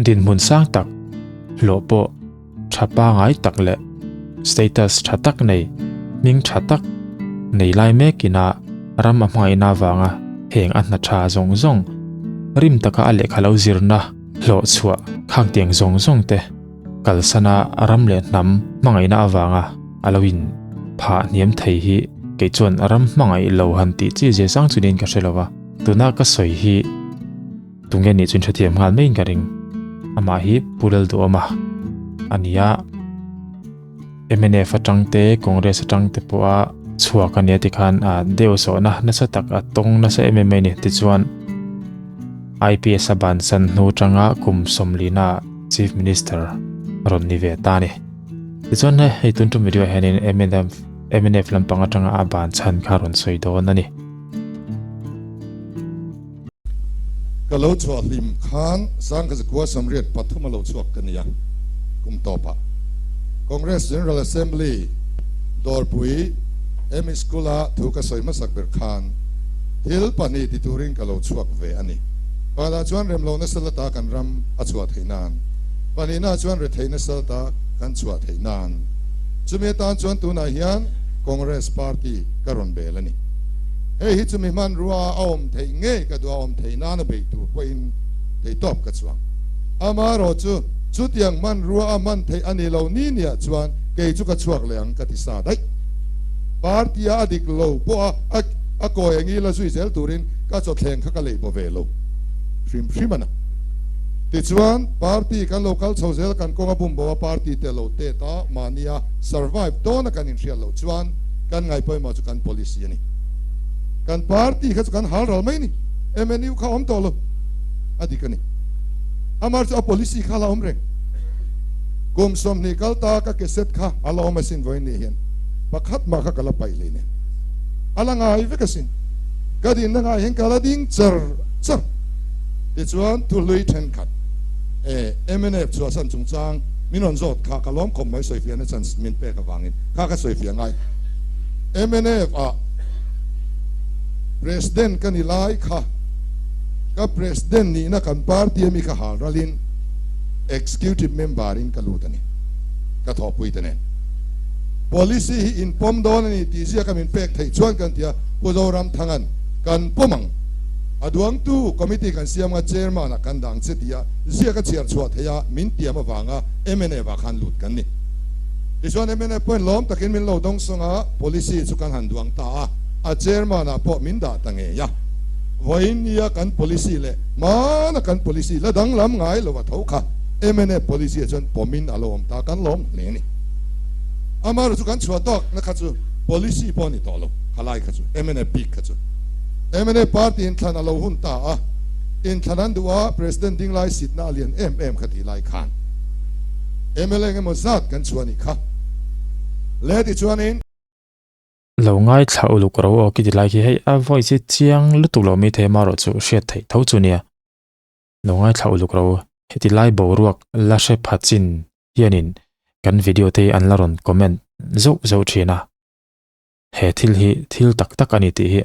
Dinhmun sang tak, hlawh pawh tha pangai tak leh status tha tak nei, hming tha tak nei lai mek ina ram a hmangaihna avanga heng a hna tha zawng zawng rim taka a lehkha lo zirna hlawh chhuah khang tiang zawng zawng te kalsana ram leh hnam hmangaihna avanga a lo in phah hniam thei hi kei chuan ram hmangaih lo han tih chi zia sang chu niin ka hre lo va, tuna ka sawi hi Tunge nih chuan hrethiam nghal maiin ka ring. Amah hi Pu Lalduhawma a ni a, mnf atang te, Congress atang te pawha chhuak a nia tikhan a deu zawhna nasa tak a tawng nasa em em mai a ni. Tichuan IPS a bansan hnu atanga kum sawmlina Chief Minister rawn ni ve ta a ni. Tichuan hei tun tum video ah hianin mnf mnf lampang atanga a ban chhan kha rawn sawi dawn a ni. Ka lo chhuah hlim khan Sangkazakua Samriat pathum a lo chhuak ka nia kum tawpah Congress General Assembly Dawrpui ME School-a thu ka sawi hmasak ber khan thil pahnih ti turin ka lo chhuak ve a ni. Pakhatah chuan remlo nasa lata kan ram a chhuah theih nan, pahnihnaah chuan rethei nasa lata kan chhuah theih nan. Chumi atan chuan tunah hian Congress Party ka rawn bel a ni. Hei hi chumi hmanrua a awm theih ngei ka duh a awm theih nana bei tur pawhin theitawp ka chuang. Amaherawh chu chutiang hmanrua a hman theih a ni lo ni niah chuan kei chu ka chhuak leh ang ka ti sa daih. Party a a dik lo pawh a a kawi angi la zui zel turin ka chawthleng kha ka lei baw ve lo hrim hrim a na. Tichuan party kan lo kal chho zel kan kawng a bum bo a party te lo tet a mahnia survive dawn a kan inhriat loh chuan kan ngaihpawimawh chu kan policy a ni. Kan party kha chu kan hal ral mai ni. MNU kha awm tawh lo. A dik a ni. Amar chu a policy kha la awm reng. Kum 20 kal ta ka cassette kha a la awm asin vawiin ni hian. Pakhat mah kha ka la paih lei nen. A la ngai vek asin. Ka dinna ngai hian ka la ding char char. Tichuan thuhlui thenkhat e mnf chhuahsan chungchang min rawn zawt kha ka lawm khawp mai sawifiahna chance min pek avangin kha ka sawifiah ngai. Mnf ah President ka ni lai kha ka President nihna kan party ami kha hal ralin Executive Member in ka lut a ni. Ka thawhpui te nen. Policy hi in pawm dawn a ni tih ziaka min pek theih chuan kan ti a, Pu Zoramthanga'n kan pawm ang. A duangtu Committee kan siam anga Chairman ah kan dang che tia ziaka chhiar chhuah theih a min tiam avanga mnf ah khan lut kan ni. Tichuan mnf pawhin lawm takin min lo dawngsawng a, policy chu kan han duang ta a, a chairman ah pawh min dah ta ngei a. Vawiin nia kan policy leh hmana kan policy la danglam ngai lo a tho kha mnf policy ah chuan pawmin a lo awm ta, kan lawm hle a ni. Amaherawh chu kan chhuah tawk na kha chu policy pawh a ni tawh lo, khalai kha chu mnf bik kha chu. Mnf party inthlan a lo hun ta a, inthlan an duh a, President dinglai sitna a lian em em kha tih lai khan. Mla engemaw zat kan chhuah nih kha le tichuanin. Lo ngaithla uluk ro aw khi ti lai khi hei a voice hi chiang lutuk lo mai thei amaherawh chu hriat theih tho chu nia. Lo ngaithla uluk ro heti lai boruak la hre pha chin hianin kan video te hi an la rawn comment zauh zauh thin a. He thil hi thil tak tak a ni tih hi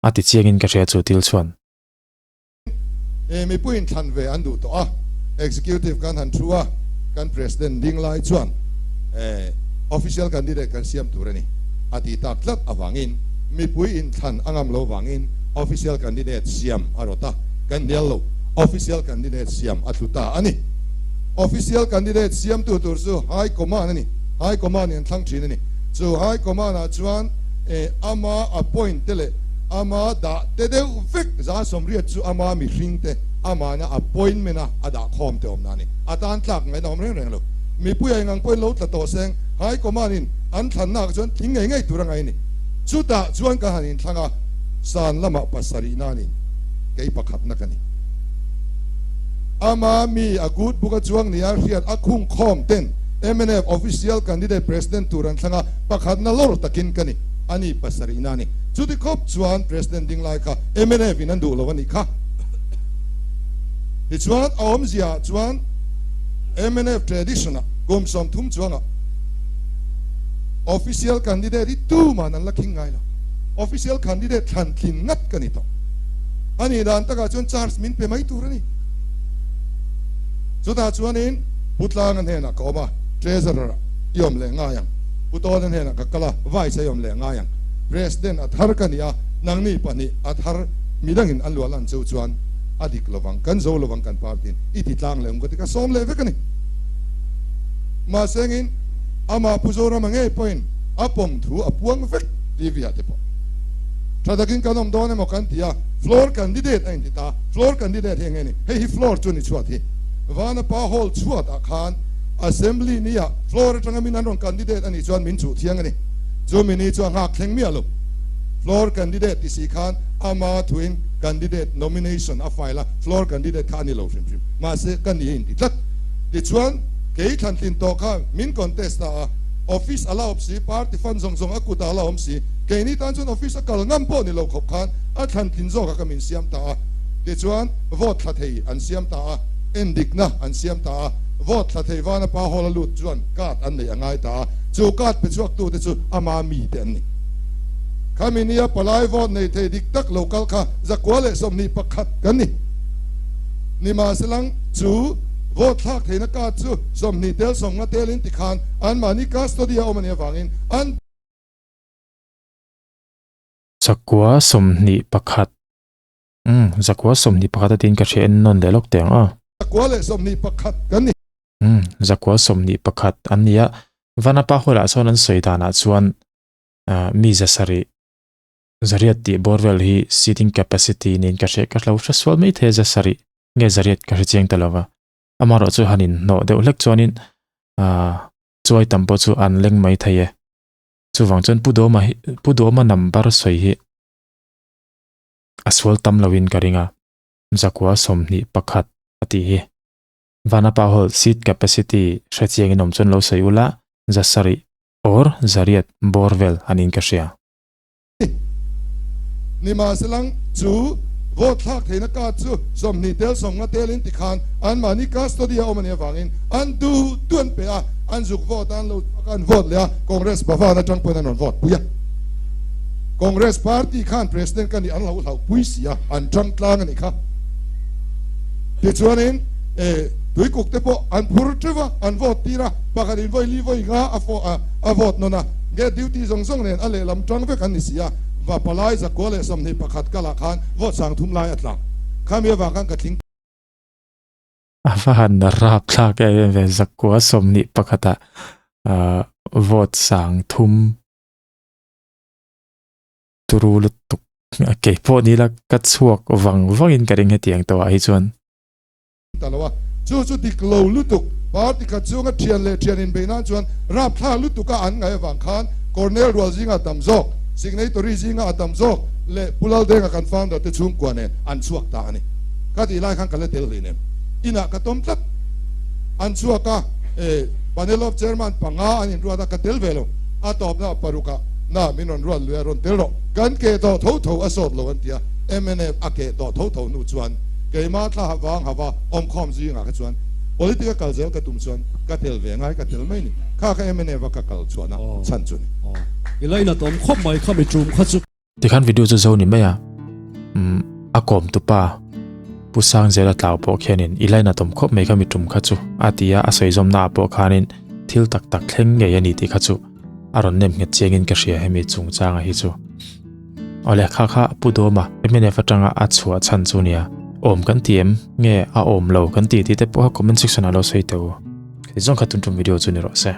a ti chiangin ka hria chu thil chuan. He mipuiin thlan ve an duh tawh a, Executive kan han thu a, kan President ding lai chuan official candidate kan siam tur a ni a ti tak tlat avangin mipui inthlan a ngam lo vangin official candidate siam a rawt a, kan hnial lo, official candidate siam a thlu ta a ni. Official candidate siamtu tur chu High Command a ni, High Command in an thlang thin a ni. Chu High Command ah chuan ama appoint te leh Ama dah te deuh vek 180 chu ama mihring te amahna appointment a a dah khawm te awmna a ni. A tan tlak ngaihna awm reng reng lo. Mipui a engang pawhin lo tla tawh seng High Command in an thlanna ah chuan tling ngei ngei tur a ngai a ni. Chutah chuan ka han inthlang a, san lamah pasarihna a ni, kei pakhatna ka ni. Ama mi a good book a chuang nia hriat a khung khawm ten mnf official candidate president tur an thlang a, pakhatna lawr takin ka ni. A ni pasarihna a ni. Chuti khawp chuan President ding lai kha mnf in an duh lo a nih kha. Tichuan a awmzia ah chuan mnf tradition ah kum 30 chuangah official candidate hi tuman an la khing ngai lo. Official candidate thlan tlin ngat ka ni tawh. A nih dan takah chuan charge min pe mai tur a ni. Chutah chuanin Pu Tlanga hnenah ka awm a, Treasurer i awm leh ngai ang. Pu Tawna hnenah ka kal a, Vice a i awm leh ngai ang. President a thar ka ni a, nangni pahnih a thar midangin an luah lan cheu chuan a dik lovang, kan zo lovang kan party-in i ti tlang leh ang ka ti ka sawm leh vek a ni. Mahsengin amah Pu Zorama ngei pawhin a pawm thu a puang vek TV-ah te pawh. Tha takin kan awm dawn emaw kan ti a, floor candidate a inti ta. Floor candidate hi eng nge ni? Hei hi floor chu ni chhuat hi. Vanapa Hall chhuatah khan Assembly nia floor atanga min an rawn candidate a nih chuan min chuh thiang a ni. Chu mi ni chu a nghak thleng miah lo. Floor candidate ti si khan ama thuin candidate nomination a file a, floor candidate kha a ni lo hrim hrim. Mahse ka ni a inti tlat. Tichuan kei thlantlin tawh kha min contest ta a, office a la awm si, party fund zawng zawng a kutah a la awm si, keini tan chuan office a kal ngam pawh ni lo khawp khan a thlantlin zawkah ka min siam ta a. Tichuan vote thla thei an siam ta a, endikna an siam ta a, vote thla thei vana pa hall a lut chuan card an neih a ngai ta a, chu card pe chhuaktute chu ama mite an ni. Khami nia palai vote nei thei dik tak lo kal kha 121 kan ni. Nimahselang chu vote thlak theihna card chu 20 tel 50 telin tikhan anmahni custody a awm a nih avangin an. 121. Umm, 121 a tiin ka hria en nawn leh lawk teh ang aw. 121 kan ni. Umm, 121 an ni a. Vanapa hualah sawn an sawi danah chuan mi 700, zariat tih bawr vel hi seating capacity niin ka hria, ka hlo hre sual mai thei a 700 nge zariat ka hre chiang ta lo va. Amaherawh chu han inhnawh deuh hlek chuanin chuai tam pawh chu an leng mai thei e. Chuvang chuan Pu Dawma hi, Pu Dawma number sawi hi a sual tam loin ka ring a, 121 a tih hi. Vanapa Hall seat capacity hre chiangin awm chuan lo sawi ula, 700 or 800 bawr vel a niin ka hria. Nimahselang chu vote thlak theihna card chu 20 tel 50 telin tikhan anmahni custody a awm a nih avangin an duh duh an pe a, an zuk vote a, an lo chhuak a, an vote leh a, Congress Bhavan atang pawhin an rawn vote pui a. Congress party khan President ka nih an lo hlauh pui si a, an tang tlang a nih kha. Tichuanin eh tuikuk te pawh an phur teuh a, an vote tir a, pakhat in vawi li vawi nga a a vote nawn a, nge duty zawng zawng nen a lehlam tang vek an ni si a, va palai 121 kalah khan vote 3000 lai a tla. Khami avang khan ka tling. A va han rap thlak em em ve, 121 ah vote 3000. Turu lutuk kei pawh ni la ka chhuak vang vangin ka ring hetiang tawhah hi chuan. Ta lo a, chu chu dik lo lutuk party khat chunga thian leh thian inbeih nan chuan rapthlak lutuka an ngaih avang khan Cornel rual zinga a tam zawk, signatory zinga a tam zawk leh Pu Laldenga kan founder te chhungkua nen an chhuak ta a ni. Ka tih lai khan ka la tel hlei nem. Inah ka tawm tlat. An chhuak a, e panel of chairman panga an inruat a, ka tel ve lo. A tawpna parukah na min rawn ruat lui a, rawn tel rawh. Kan keh tawh tho tho a sawt lo an ti a, mnf a keh tawh tho tho hnu chuan keimah thla vang hava awmkhawm zingah kha chuan politic a kal zel ka tum chuan ka tel ve ngai ka tel mai ni. Kha kha mnf a ka kal chhuahna chhan chu ni. I lainat awm khawp mai kha mi tum kha chu. Tikhan video chu zo ni mai a, umm a kawm tu pa Pu Sangzela tlau pawh khianin i lainat awm khawp mai kha mi tum kha chu a ti a, a sawi zawmna ah pawh khanin thil tak tak thleng ngei a ni tih kha chu a rawn nem nghet chiangin ka hria hemi chungchanga hi chu. Awle kha kha Pu Dawma mnf atanga a chhuah chhan chu nia, awm kan ti em nge a awm lo kan ti tih te pawh kha comment section ah lo sawi teh u. Khati zawng kha tun tum video chu ni rawh se.